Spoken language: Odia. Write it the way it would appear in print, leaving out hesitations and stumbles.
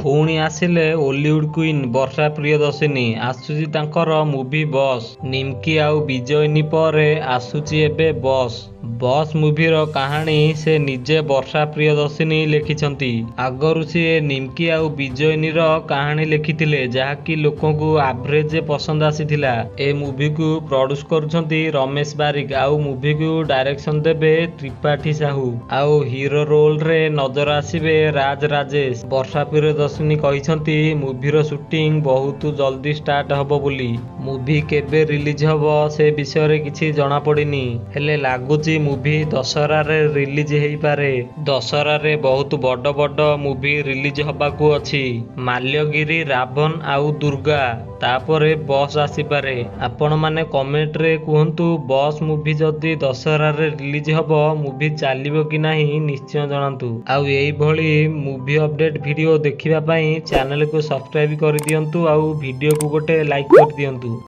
ପୁଣି ଆସିଲେ ଓଲିଉଡ କୁଇନ୍ ବର୍ଷା ପ୍ରିୟଦର୍ଶିନୀ। ଆସୁଛି ତାଙ୍କର ମୁଭି ବସ୍। ନିମ୍କି ଆଉ ବିଜୟିନୀ ପରେ ଆସୁଛି ଏବେ ବସ୍। ବସ୍ ମୁଭିର କାହାଣୀ ସେ ନିଜେ ବର୍ଷା ପ୍ରିୟଦର୍ଶିନୀ ଲେଖିଛନ୍ତି। ଆଗରୁ ସିଏ ନିମ୍କି ଆଉ ବିଜୟିନୀର କାହାଣୀ ଲେଖିଥିଲେ, ଯାହାକି ଲୋକଙ୍କୁ ଆଭରେଜ ପସନ୍ଦ ଆସିଥିଲା। ଏ ମୁଭିକୁ ପ୍ରଡ୍ୟୁସ କରୁଛନ୍ତି ରମେଶ ବାରିକ ଆଉ ମୁଭିକୁ ଡାଇରେକ୍ସନ ଦେବେ ତ୍ରିପାଠୀ ସାହୁ। ଆଉ ହିରୋ ରୋଲରେ ନଜର ଆସିବେ ରାଜ ରାଜେଶ। ବର୍ଷା ପ୍ରିୟଦର୍ଶିନୀ କହିଛନ୍ତି ମୁଭିର ସୁଟିଂ ବହୁତ ଜଲ୍ଦି ଷ୍ଟାର୍ଟ ହବ ବୋଲି। ମୁଭି କେବେ ରିଲିଜ ହବ ସେ ବିଷୟରେ କିଛି ଜଣାପଡ଼ିନି, ହେଲେ ଲାଗୁଛି ମୁଭି ଦଶହରାରେ ରିଲିଜ ହେଇପାରେ। ଦଶହରାରେ ବହୁତ ବଡ଼ ବଡ଼ ମୁଭି ରିଲିଜ ହବାକୁ ଅଛି। ମାଲ୍ୟଗିରି, ରାଭନ ଆଉ ଦୁର୍ଗା, ତାପରେ ବସ୍ ଆସିପାରେ। ଆପଣମାନେ କମେଣ୍ଟରେ କୁହନ୍ତୁ, ବସ୍ ମୁଭି ଯଦି ଦଶହରାରେ ରିଲିଜ ହବ ମୁଭି ଚାଲିବ କି ନାହିଁ ନିଶ୍ଚୟ ଜଣାନ୍ତୁ। ଆଉ ଏଇଭଳି ମୁଭି ଅପଡେଟ୍ ଭିଡ଼ିଓ ଦେଖିବା ପାଇଁ ଚ୍ୟାନେଲକୁ ସବସ୍କ୍ରାଇବ କରିଦିଅନ୍ତୁ ଆଉ ଭିଡ଼ିଓକୁ ଗୋଟେ ଲାଇକ୍ କରିଦିଅନ୍ତୁ।